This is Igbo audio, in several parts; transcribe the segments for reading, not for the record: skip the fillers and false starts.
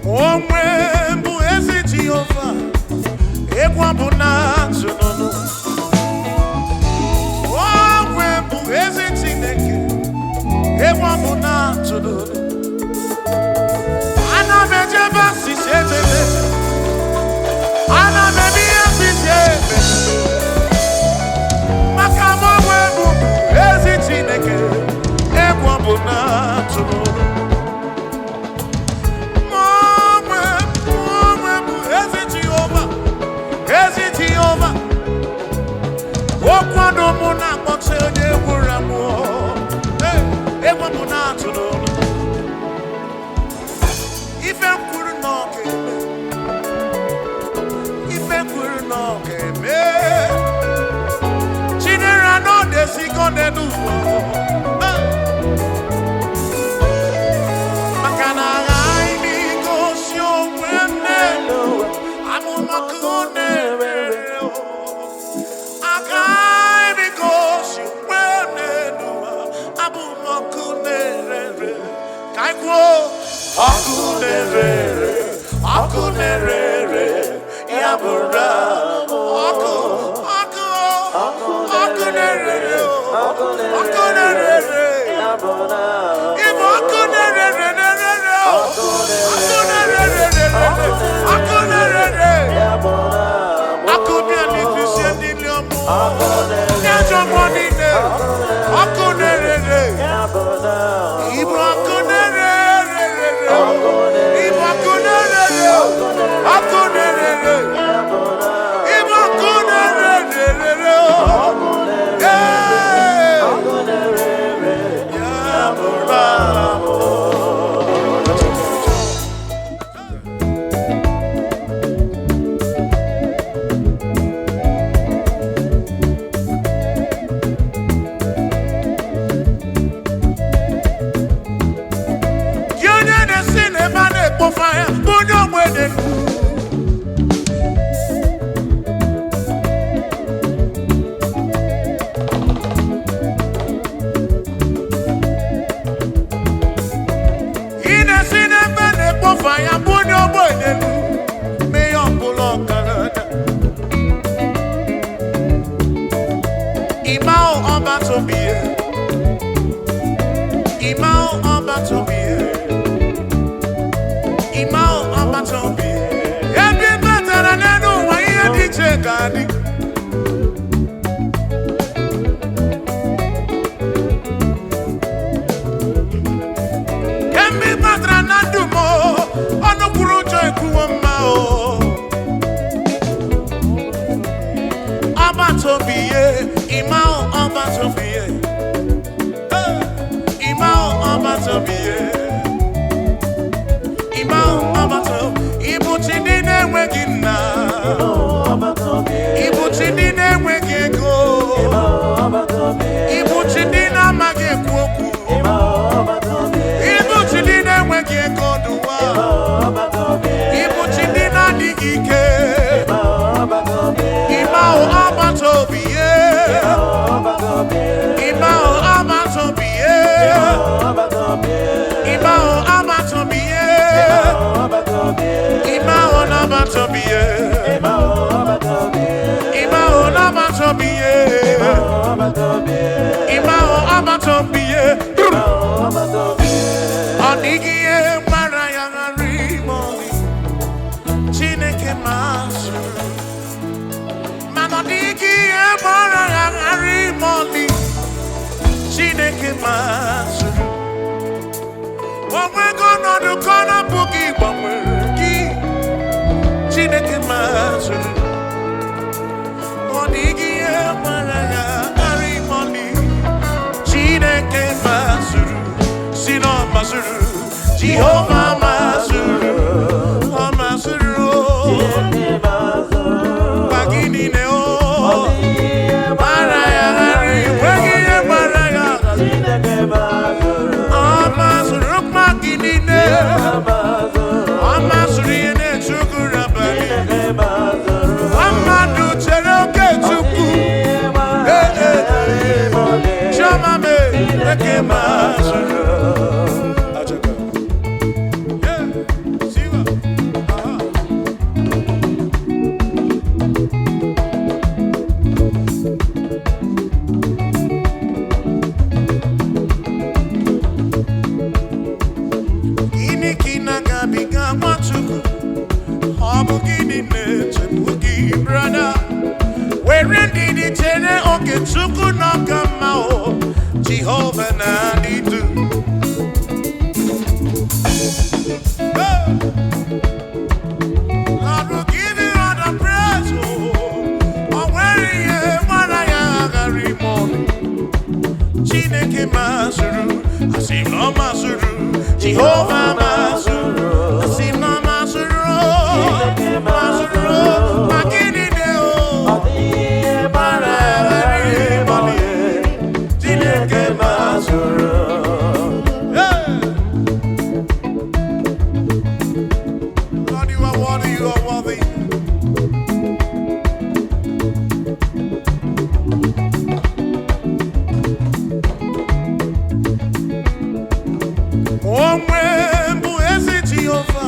Onwe bụ ezi Jehova, egwu ọ bụ na atụnụnụ. Onwe bụ ezi Chineke, egwu ọ bụ na atụnụnụ. Ana m ejebe asịsị ejebe, ana m eme ihe asịsị eme. Maka m onwe bụ ezi Chineke, egwu ọ bụ na atụnụnụ. Onwe bụ ezi Jehova, ezi Jehova. Okwu ọnụ mụ na-akpọte onye gwụrụ amụọ. Hey, egwu mụ na-atụ n'ụlọ. Ife m kwuru na ọ ga-eme. Ife m kwuru na ọ ga-eme. Chinere na ọ na-esigo n'elu ụwa. Hey. Maka na aghaghị m igosi onwe m n'elu ụwa. Amụma ka ọ na-ere. Agaghị m igosi onwe m n'elu ụwa. Abụ m ọkụ na-ere. Ka anyị kwuo, ọkụ na-ere ere, ọkụ na-ere ere, ya bụrụ ọkụ, ọkụ, ọkụ na-ere ere, ọkụ na-ere ere. Ịbụ ọkụ na-ere ere na-ere ere, ọkụ na-ere ere ere, ọkụ na-ere ere. Ọkụ bịa n'ifisi niile ọmụ, ndị ajọ mmụọ niile, ọkụ na-ere ere. Ịbụ ọkụ na-ere ere ere, ịbụ ọkụ na-ere ere, ọkụ na-ere ere. Ịbụ ọkụ na-ere ere ere. Ee, ya bụrụ abụ. Gị onye na-esi n'ebe a na-ekpofu ahịa bụ onye ogbe dị ndụ. Ị na-esi n'ebe a na-ekpofu ahịa bụ onye ogbe dị ndụ. Mee ya ọbụla ọgaranya. Ịma ọba tobie. Ịma ọba tobie. Ịma ọba tobie. Ebe ị batara n'elu ụwa ihe dị iche ga-adị. Kemgbe ị batara na ndụ m, ọnụ kwuru ụjọ ekwuwo mma o. Ọba tobie, ịma ọba tobie. Ịma ọba tobie. Ịma ọba tobie. Ịbụ chi ndị na-enweghị nna. Ịbụ chi ndị na-enweghị ego. Ịbụ chi ndị na-amaghị ekwu okwu. Ịbụ chi ndị na-enweghị ego n'ụwa. Ịbụ chi ndị na-adịghị ike. Ịma ọba tobie. Ịma ọba tobie. Ịma ọba tobie. Ịma ọba tobie. Ịma ọba tobie. Ịma ọba tobie. Ọ dịghị ihe gbara ya ghara ime ọlị. Chineke mazụrụ. Mana ọ dịghị ihe gbara ya ghara ime ọlị. Chineke mazụrụ. O nwego ọnọdụ ka ọ na-apụghị ịgbanwere gị. Chineke mazụrụ. Ọ dịghị ihe gbara ya ghara ime ọlị. Chineke mazụrụ. Si na ọ mazụrụ. Jehova mazụrụ. Ọ mazụrụ. Mkpa gị niile o. Gbara ya ghara enweghị ihe gbara ya ghara. Ọ mazụrụ mkpa gị niile. Ọ mazụrụ ihe na-echu gị ụra abalị. Mmadụ chere oge Chukwu. Ee, ee, ee. Chioma mee, eke mazụrụ. Ajaka. Brother, were ndidi chere oge Chukwu n'ọka mma o, Jehova na-adị du. Hey! Lord will give you all the praise, oh. O nwere ihe gbara ya aghara ime ọnụ. Chineke mazụrụ, asị m na ọ mazụrụ, Jehova mazụrụ, asị m na ọ mazụrụ, mazụrụ, ma gịnị dị o? Ọ dịghị ihe Gbara ya aghara ime ọnụ. Chineke mazụrụ. Hey! Lord, you are worthy, you are worthy. Onwe bụ ezi Jehova,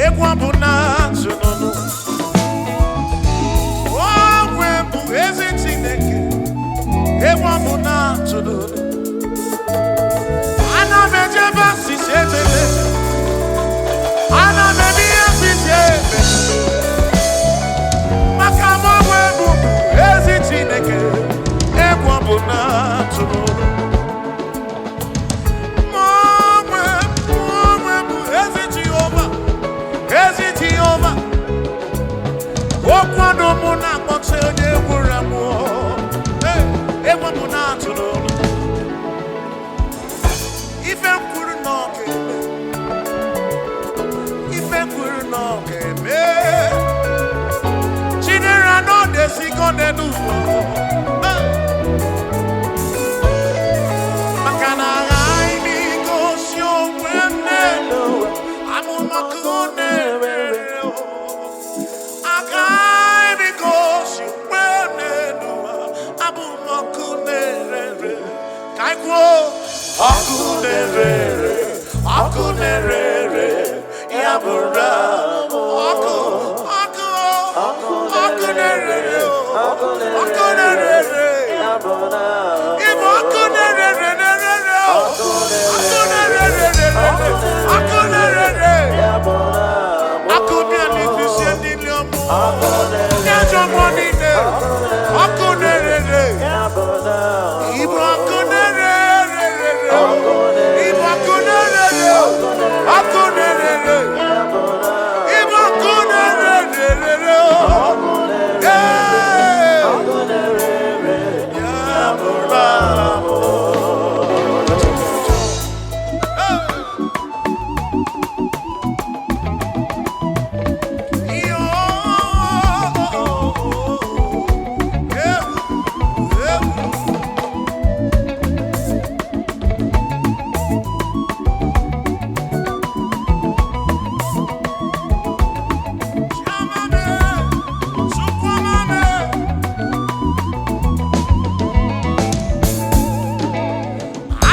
egwu ọ bụ na atụnụnụ. Onwe bụ ezi Chineke, egwu ọ bụ na atụnụnụ. Ana m ejebe asịsị ejebe, ana m eme ihe asịsị eme. Maka m onwe bụ ezi Chineke, egwu ọ bụ na atụnụnụ. Onwe onwe bụ ezi Jehova, ezi Jehova. Okwu ọnụ mụ na-akpọte onye gwụrụ amụọ. Hey, egwu mụ na-atụ n'ụlọ. Ife m kwuru na ọ ga-eme. Ife m kwuru na ọ ga-eme. Chinere na ọ na-esigo n'elu ụwa. Hey, maka na aghaghị m igosi onwe m n'elu ụwa. Amụma ka ọ na-ere. Agaghị m igosi onwe m n'elu ụwa. Abụ m ọkụ na-ere. Ka anyị kwuo, ọkụ na-ere, ọkụ na-ere, ya bụrụ ọkụ, ọkụ, ọkụ na-ere, ọkụ na-ere. Ya bụ na Ịbụ ọkụ na-ere na-ere, ọkụ na-ere, ọkụ na-ere. ya bụ na Ọkụ bịa n'ifisi ndị ọmụ, ndị ajọ mmụọ niile, ọkụ na-ere. ya bụ na Ịbụ ọkụ na-ere, ịbụ ọkụ na-ere, ọkụ na-ere, ya bụ na ịbụ ọkụ na-ere. Ee, ya bụrụ abụ.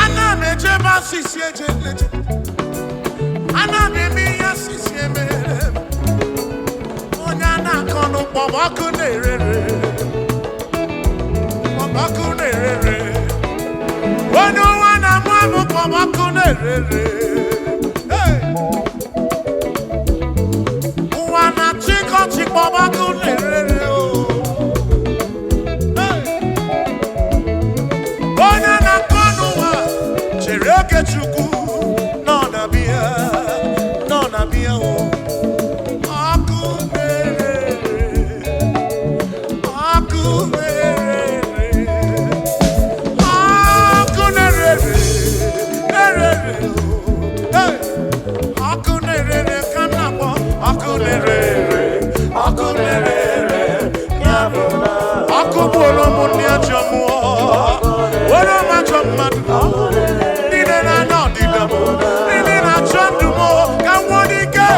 Ana m echebe asịsị eje nleje. Ana m eme ihe asịsị emere m. Onye a na-akọ n'ụkpọmọkụ na-erere. Kpọmọkụ na-erere. Onye ụwa na-amụ amụ kpọmọkụ na-erere. Hey! Ụwa na-achịkọchị kpọmọkụ na-erere o. Hey! Onye na-akọ n'ụwa chere oge Chukwu nọ na bịa, nọ na bịa o. Ọkụ na-ere, ọkụ na-ere, ọkụ na-ere, na-ere o. Hey! Ọkụ na-ere ka m na-akpọ, ọkụ na-ere, ọkụ na-ere, ya bụ na ọkụ gbuola ụmụ ndị ajọ mmụọ, were m ajọ mmadụ, ndị na-anya ọdịda m, ndị na-achọ ndụ m, ka m nwụọ n'ike.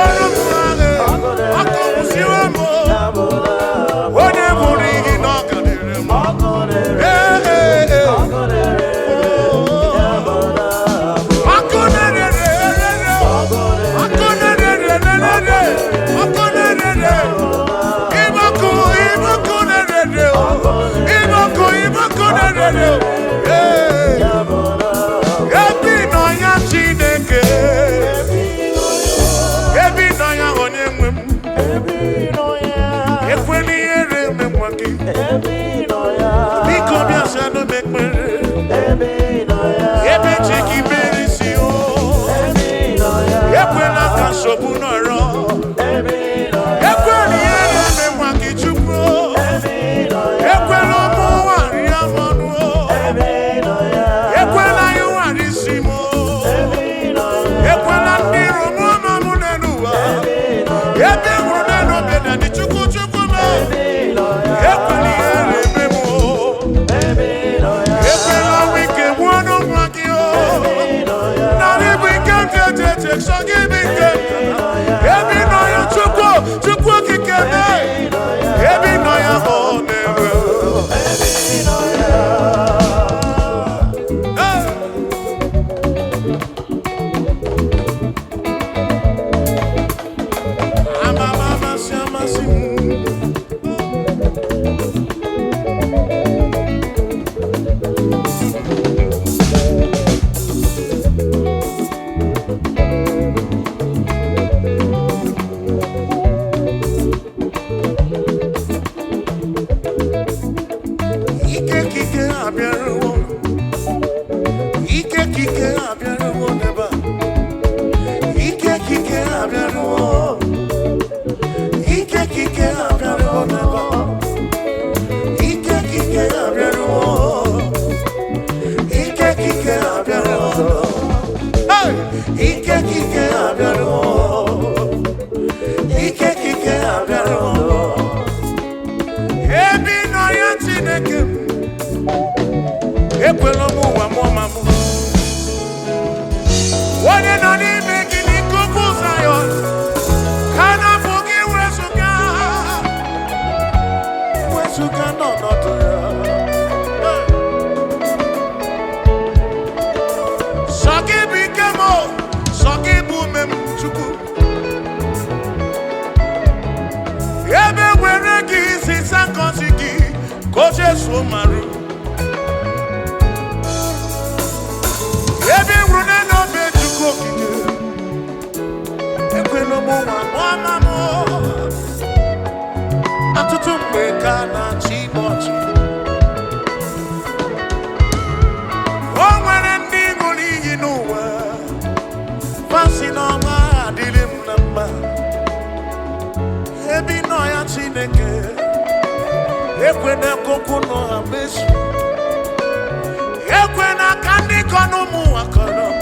Olu m agha, ọkụ kwụsịrị m, ya bụ na onye bụrụ iyi na ọ gadịrị m. ọkụ na-ere Ee, ee, ee. ọkụ na-ere ya bụ na Ọkụ na-ere, ere, ọkụ na-ere, ere, ọkụ na-ere. Ịgbakụ, ịgbakụ na-ere, ịgbakụ, ịgbakụ na-ere. Ee. ya bụ na Ebi nọ ya Chineke, ebi nọ ya onye nwe m. ebi nọ ya mezuo marụ. Ebe ị nwụrụ n'elu obe Chukwu okike, ekwela m ụwa mụọ ama m. Ọtụtụ mgbe ka a na-achị igbe ọchị. O nwere ndị ṅụrụ iyi n'ụwa, fasi n'ọma adịrị m na mma. Ebe ị nọ ya Chineke, ekwena ka okwu nọ ha mezu. Ekwena ka ndị kọ n'ụmụ ụwa kọrọ m.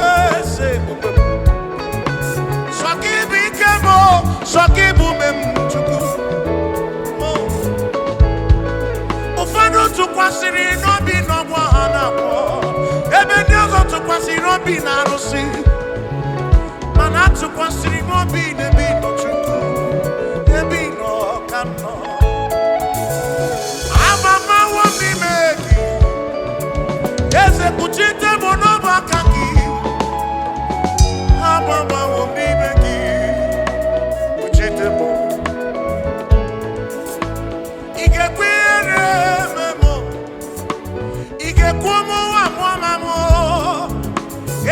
Eze ebube m. Sọ gị bụ ike m o, sọ gị bụ ume m, Chukwu. O. Ụfọdụ tụkwasịrị n'obi n'ọgbọ ha na-akwọ, ebe ndị ọzọ tụkwasịrị obi na arụsị, mana atụkwasịrị m obi n'ebe ị nọ, Chukwu, ebe ị nọ ka m nọ. Amamawo m n'ime gị, eze kpuchite m n'ọbụ aka gị. Amamawo m n'ime gị, kpuchite m. Ị ga-ekwe ihere eme m? Ị ga-ekwe ụmụ nwa mụọ ma mụọ?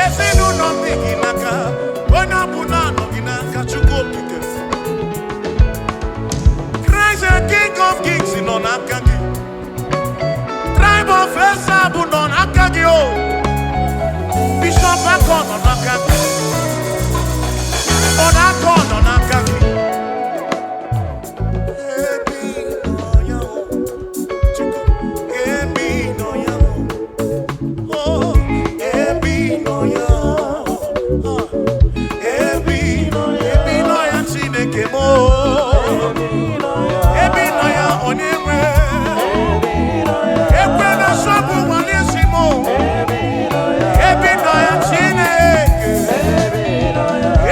Ezinụlọ m dị gị n'aka, onye ọbụla nọ gị n'aka, Chukwu okike. Christ the King of Kings nọ n'aka gị. Tribe of Esau bụ nọ n'aka gị o. Bishop Akọ nọ n'aka gị. Ọdakọ nọ n'aka gị. Ebe ị nọ ya o, Chukwu, ebe ị nọ ya o. Oh, ebe ị nọ ya o. Ah, ebe ị nọ ya, ebe ị nọ ya, Chineke m o. Ebe ị nọ ya, onye nwe. Ekwela nsogbu ụwa n'isi m o. Ebe ị nọ ya, Chineke.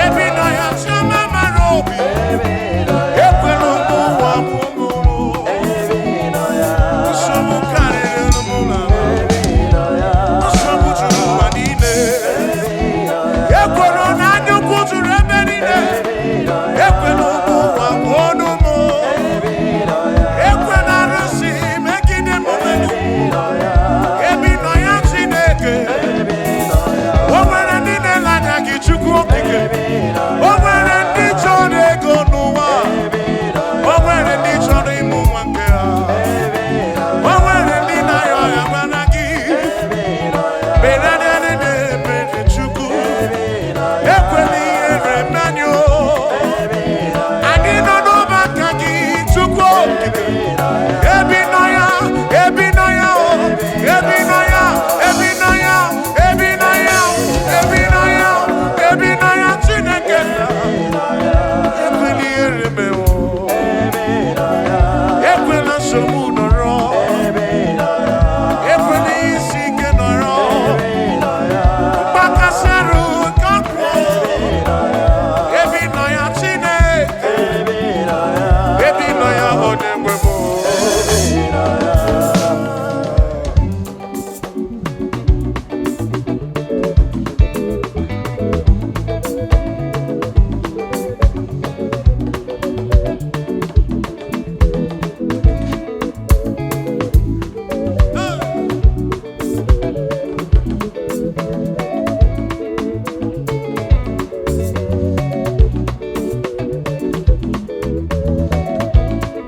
Ebe ị nọ ya, Chioma mara obi. Ekwela ụmụ ụwa mụ mụrụ. Nsogbu karịrị mụ na nsogbu juru ụwa niile. Ekwela na anya ukwu juru ebe niile. Ekwela ụmụ ụwa mụọ ọnụ m. Ekwela arụsị megide m menu. Ebe ị nọ ya, Chineke. O nwere ndị na-ele anya gị, Chukwu okike. O nwere ndị chọrọ ego n'ụwa. O nwere ndị chọrọ ịmụ nwa nke ha. O nwere ndị na-arịọ ọrịa gbara gị. Kpere na-ekpere Chukwu. Ekwela ihere menyu. Anyị nọ n'ọba aka gị, Chukwu okike. Ebi nọ ya, ebi nọ ya o. Ebi nọ ya, ebi nọ ya, ebi nọ ya, ebi nọ ya, ebi nọ ya, Chineke nna. Ekwela ihere mewo. Ekwela nsogbu nọrọ. Ekwela isi ike nọrọ. Mgbakasị arụ ka pụọ. Ebi nọ ya, Chineke. Ebi nọ ya, onye nwe m.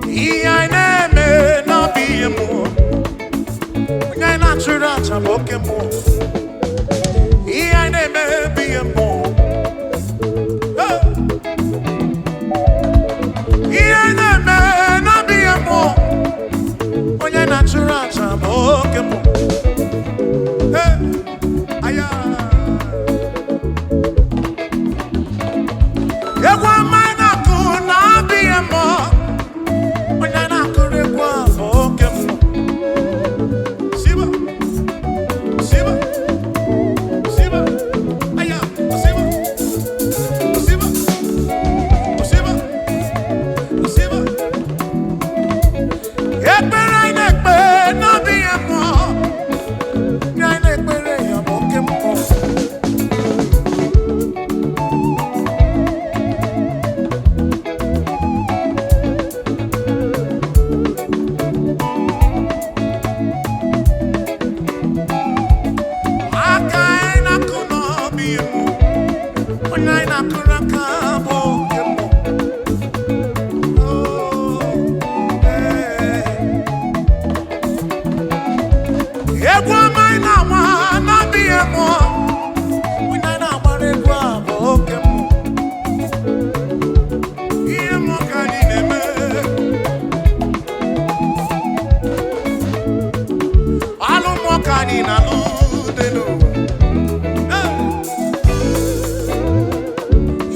Ihe anyị na-eme na-abụ ihe mmụọ. Onye anyị na-achụrụ aja bụ oke mmụọ. Ihe anyị na-eme bụ ihe mmụọ. Hey! Ihe anyị na-eme na-abụ ihe mmụọ. Onye na-achụrụ aja bụ oke mmụọ. Hey! Aya! Egwu ọma anyị na-akụ na-abụ ihe mmụọ. Onye na-akụrụ egwu a bụ oke mmụọ. Siba, siba. Onye anyị na-akụrụ aka bụ oke mmụọ. Oh, eh. Egwu ọma anyị na-agba na-abịghị mmụọ. Onye anyị na-agbara egwu a bụ oke mmụọ. Ihe mmụọ ka anyị na-eme. Alụ mmụọ ka anyị na-alụ dị n'ụwa. Hey!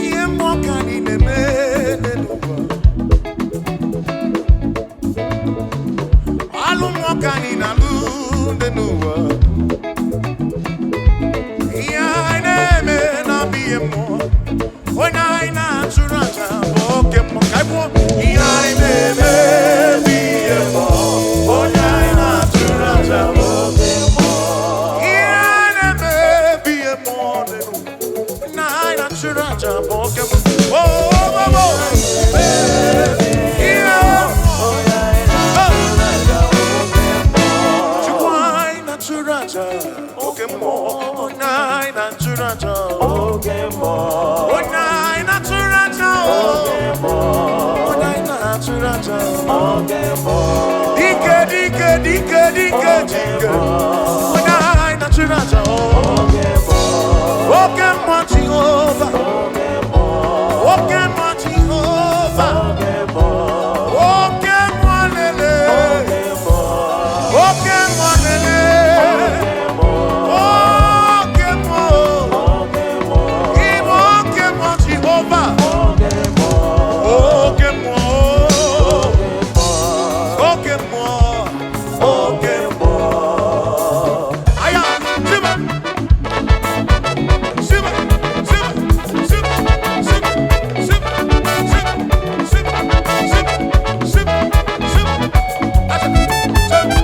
Ihe mmụọ ka anyị na-eme dị n'ụwa. Alụ mmụọ ka anyị na-alụ dị n'ụwa. Ihe anyị na-eme na-abụ ihe mmụọ. Onye anyị na-achụrụ aja bụ oke mmụọ. Ka anyị kwuo, ihe anyị na-eme bụ ihe mmụọ. Onye anyị na-achụrụ aja bụ oke mmụọ. Ihe anyị na-eme bụ ihe mmụọ dị n'ụwa. Nna anyị na-achụrụ aja bụ oke mmụọ. Oh, oh, oh, oh. Ihe mmụọ. Oh. Chukwu anyị na-achụrụ aja oke mmụọ. Onye anyị na-achụrụ aja. Oke mmụọ, Onye anyị na-achụrụ aja. Onye anyị na-achụrụ aja. oke mmụọ, Dike dike dike dike dike. Onye anyị na-achụrụ aja. oke mmụọ, Oke mmụọ Jehova. oke mmụọ, Oke mmụọ Jehova. oke mmụọ, Oke mmụọ lele. oke mmụọ, Oke mmụọ lele. Oke mmụọ. oke mmụọ, Ịbụ oke mmụọ Jehova. oke mmụọ, Oke mmụọ. Oke mmụọ. oke mmụọ. Aya, siba. Siba, siba, siba, siba, siba, siba, siba, siba, siba, siba. Acha. Sib, sib,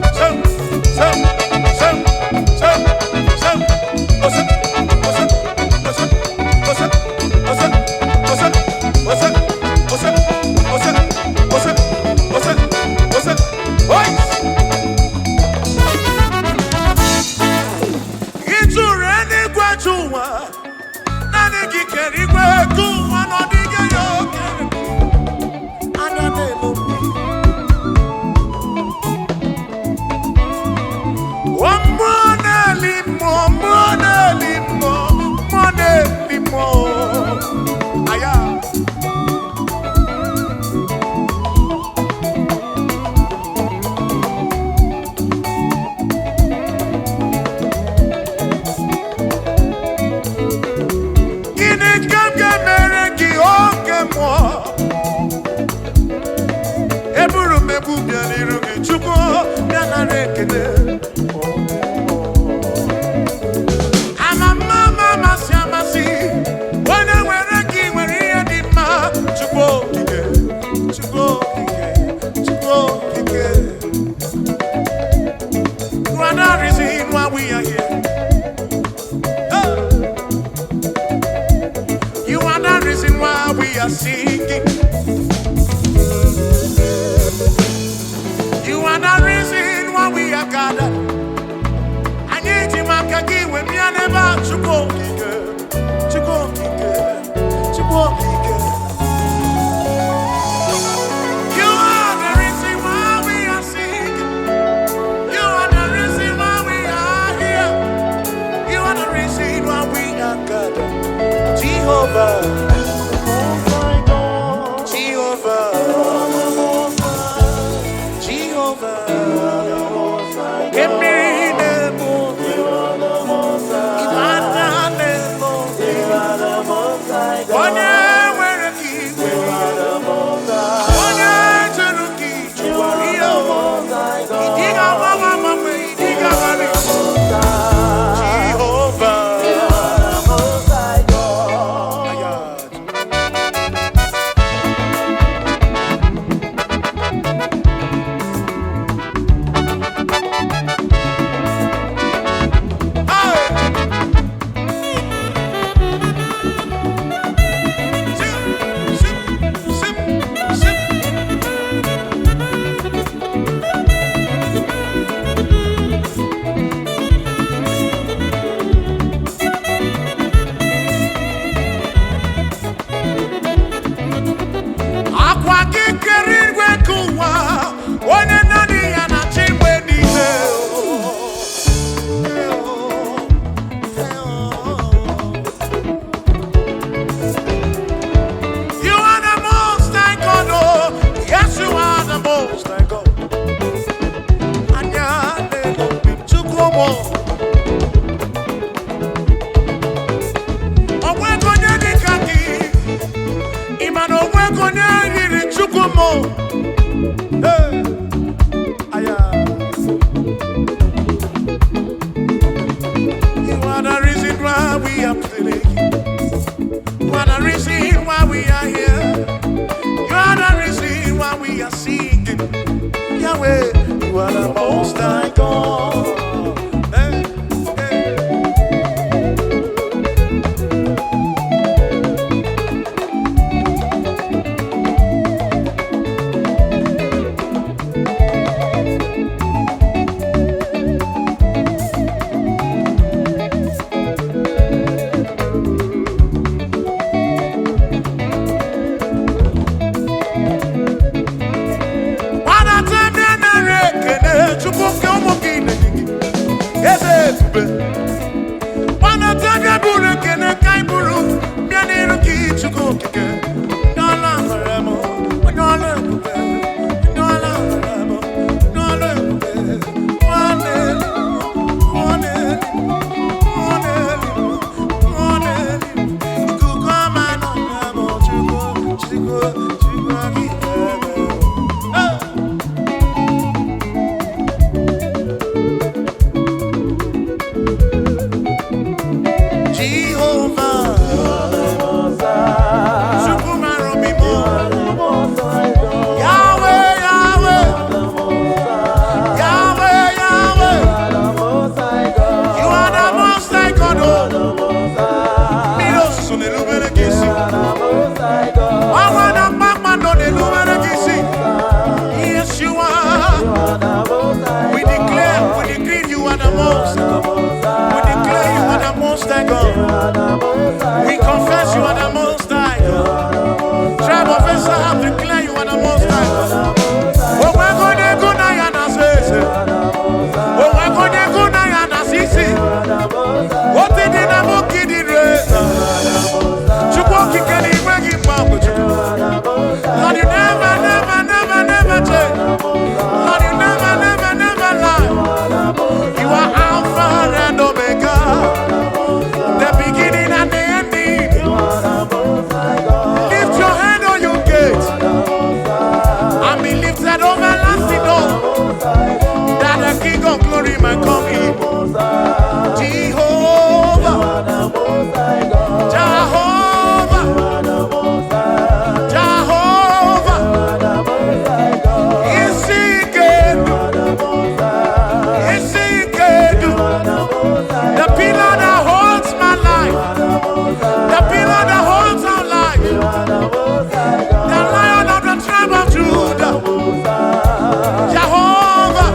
sib, sib, sib, sib, sib. Osip, osip, osip, osip, osip, osip, osip, osip, osip, osip, osip, osip. Oi! Ịtụrụ eluigwe jụ ụwa, naanị gị kere igwe kụ ụwa na ọ dịghị ya okere. Anya na-elu mmiri. O mmụọ na-eli mmụọ, mmụọ na-eli mmụọ, mmụọ na-eli mmụọ. Aya. Gịnị ka m ga-emere gị oke mmụọ? Eburu m ebu bịa n'iru gị, Chukwu bịa nara ekele. Ama mma ama amasị amasị, onye nwere gị nwere ihe dị mma. Chukwu okike, Chukwu okike, Chukwu okike. You are the reason why we are here. Hey! You are the reason why we are singing. You are the reason why we are gathered. Anyị ji maka gị wee bịa n'ebe a Chukwu okike, Chukwu okike, Chukwu okike. You are the reason why we are singing. You are the reason why we are here. You are the reason why we are gathered. Jehovah, Jehovah, Jehovah. Mmiri na-ebu ịmata na-ebu onye nwere ka igwe onye jụrụ ka ijụkwara ihe ịdịghị agbanwe agbanwe ịdịghị agbanwe Jehova. Aya. Hey! m. Hey, aya. You are the reason why we are singing. You are the reason why we are here. You are the reason why we are singing. Yahweh, you are the Most High God. Hey, hey. Gbadata bịa nara ekele Chukwu nke ụmụ gị na-enye gị. Eze ebube. Gbadata bịa buru ekele ka anyị buru bịa n'iru gị, Chukwu okike. Onye ọla nwere m, onye ọla ebube, onye ọla nwere m, onye ọla ebube. Nwanne elu, nwanne elu, nwanne elu, nwanne elu. Ikuku ọma nọ na m, Chukwu, Chukwu, Chukwu okike. Hey! Jehovah, Chukwu mara obi m. Yahweh, Yahweh, Yahweh, Yahweh. You are the Most High God. Oh. Mmiri ozuzo na-erubere gị isi. Ọnwa na kpakpando na-erubere gị isi. Yes, you are. We declare, we decree you are the Most High God. We declare you are the Most High God. We confess you are the Most High God. Tribe of Issachar declare you are the Most High God. Onwego na-ego na ya na-asọ eze. Onwego na-ego na ya na-asọ isi. Otu dị na nwoke dị reza. Chukwu okike na igwe gị mgbanwe Chukwu. Lord, you never, never, never, never change. Lord, you never, never, never lie. You are Alpha and Omega, the beginning and the ending. Lift your hand on your gate and be lifted over everlasting door, that the King of Glory might come in. Jehovah, Jehovah, Jehovah, Isikedu, Isikedu, the pillar that holds my life, the pillar that holds our life, the Lion of the tribe of Judah, Jehovah,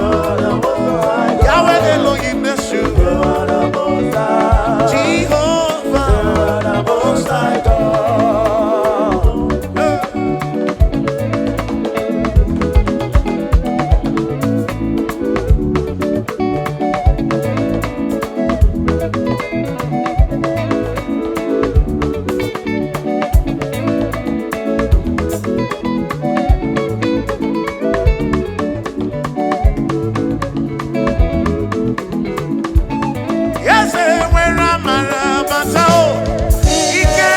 Yahweh Elohim Yeshua, Jehovah, Most High God. Hey. Eze nwere amara bata o, ike.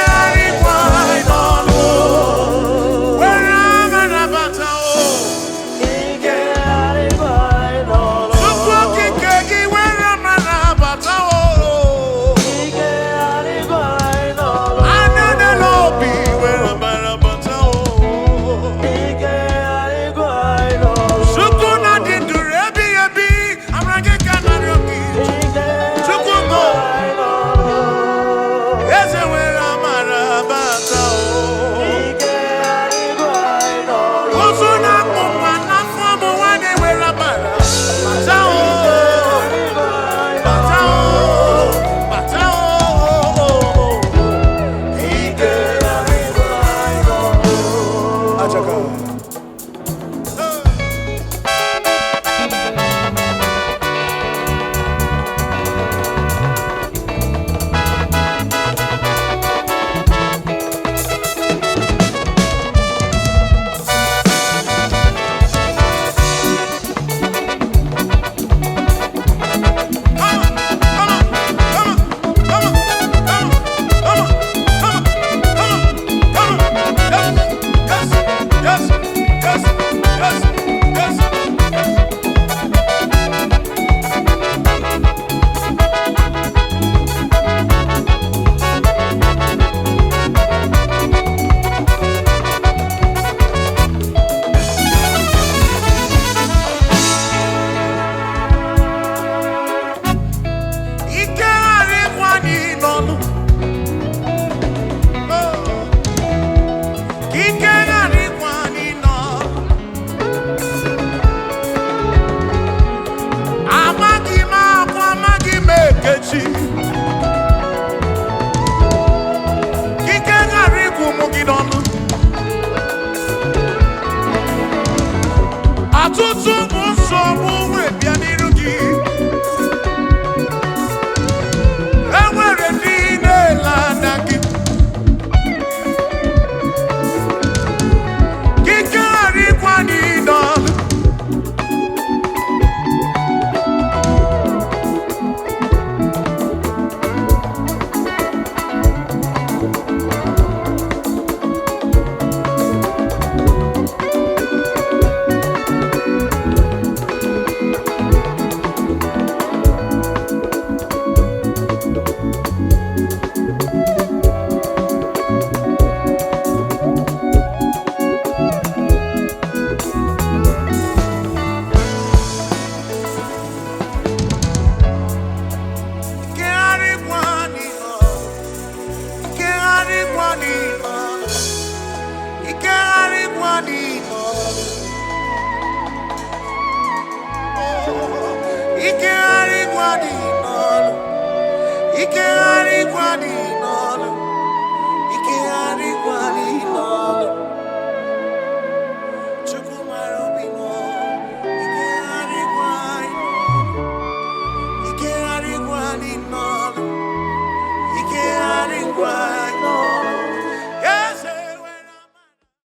adịghị n'ọlụ. Ike ghara igwe adịghị n'ọlụ. Ike ghara igwe adịghị n'ọlụ. Ike ghara igwe adịghị n'ọlụ. Chukwu mara obi m. Ike ghara igwe adịghị n'ọlụ. Ike ghara igwe adịghị n'ọlụ. Ike ghara igwe.